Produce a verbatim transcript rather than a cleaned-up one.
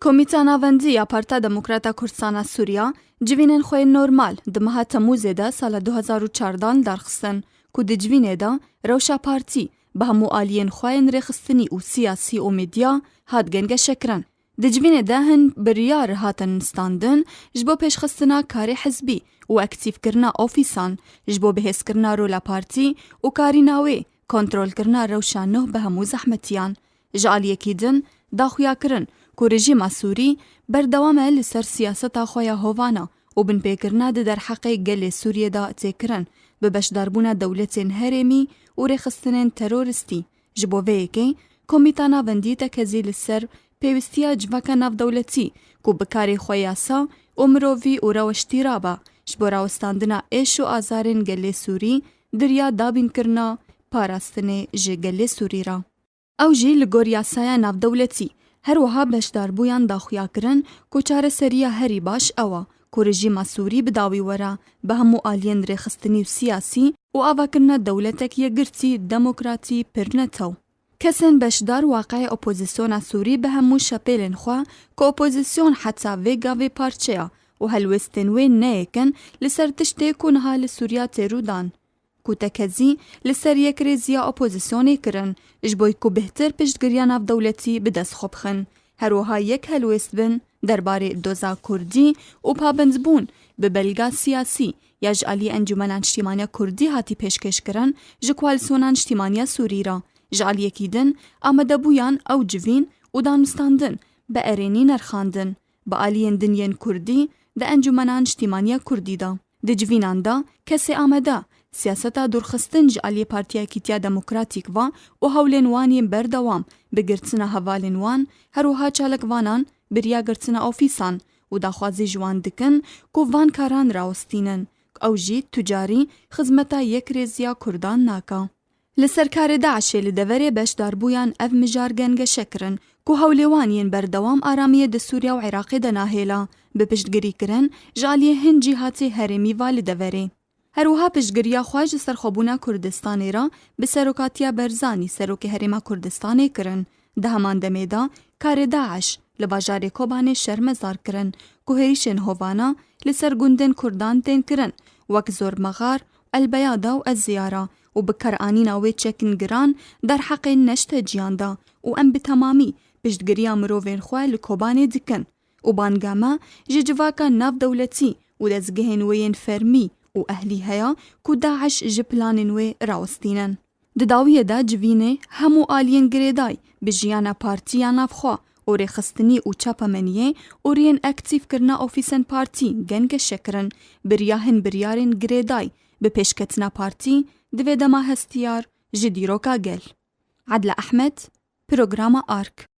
Komîta Navendî ya Partiya Demokrata Kurdistana Sûriya civînên xwe yên normal di meha Temûzê de sala du hezar û çardan li dar xistin, ku di civînê de rewşa partî bi hemû aliyên xwe yên rêxistinî û siyasî û medya hat gengeşekirin. Di civînê de hin biryar hatin standin ji bo pêşxistina karê hizbî û aktîfkirina ofîsan, ji bo bihêzkirina rola partî û karîna wê, kontrolkirina rewşa nû bi hemû zehmetiyan. Ji aliyekî din daxuya kirin ku rejîma Sûrî berdewam e li ser siyaseta xwe ya hovana û binpêkirina di derheqê gelê Sûriyê de tê kirin, bi beşdarbûna dewletên herêmî û rêxistinên terorîstî. Ji bo vê yekê, Komîta Navendî tekezî li ser pêwîstiya civaka navdewletî ku bi karê xwe yasa û mirovî û rewiştî rabe, ji bo rawestandina êş û azarên gelê Sûrî di riya dabînkirina parastinê ji gelê Sûrî re. Ew jî li gor yasaya navdewletî, her wiha beşdarbûyan daxuya kirin ku çareseriya herî baş ew e ku rejîma Sûrî bi dawî were bi hemû aliyên rêxistinî û siyasî û avakirina dewletek yekgirtî demokratî pir netew. Kesên beşdar waqeyê opozisyona Sûrî bi hemû şepêlên xwe ku opozisyon heta vê gavê parçe ye û helwestên wê ne yek in li ser tiştê ku niha li Sûriya tê rû dan, ku tekezî li ser yekrêziya opozisyonê kirin, ji bo ku bêhtir piştgiriya navdewletî bi dest xwe bixin. Her wiha yek helwêst bin derbarê doza kurdî û pabendbûn bi belga siyasî ya ji alî Encûmena Niştîmaniya Kurdî hatî pêşkêşkirin ji Koalîsyona Niştîmaniya Sûrî re. Ji aliyekî din, amadebûyan ew civîn û danûstandin bi erênî nerxandin, bi aliyên din yên kurdî di Encûmena Niştîmaniya Kurdî de. Di civînan de kesê amade siyaseta dûrxistin ji aliyê Partiya Yekîtiya Demokratîk ve û hewlên wan yên berdewam bi girtina hevalên wan, her wiha çalakvanan bi riya girtina ofîsan û daxwazî ji wan dikin ku van karan rawestînin, ew jî tu carî xizmeta yekrêziya kurdan nake. Li ser karê DAIŞê li deverê beşdarbûyan ev mijar gengeşe kirin ku hewlê wan yên berdewam aramiyê di Sûriya û Iraqê de nahêle, bi piştgirî kirin ji aliyê hin cîhatê herêmî va li deverê. Her wiha piştgiriya xwe ji serxwebûna Kurdistanê re bi serokatiya Berzanî, serokê Herêma Kurdistanê kirin. Di heman demê de karê DAIŞ li bajarê Kobanê şermezar kirin ku hêrişên hovana li ser gundên kurdan tên kirin, wek Zormexar, Elbeyada û Ez-Ziyara û bi karanîna wê çekên giran derheqê neşteciyan da û em bi temamî piştgiriya mirovên xwe li Kobanê dikin û banga me ji civaka navdewletî û dezgehên wê yên fermî û ehlî heye ku DAIŞ ji planên wê rawestînin. Di dawiyê de civînê hemû aliyên girêdayî bi jiyana partî ya navxwe û rêxistinî û çapemeniyê û riyên aktîfkirina ofîsên partî gengeşe kirin, bi riya hin biryarên girêdayî bi pêşketina partî di vê dema hestiyar ji dîroka gel. Edla Ehmed, Programa Ark.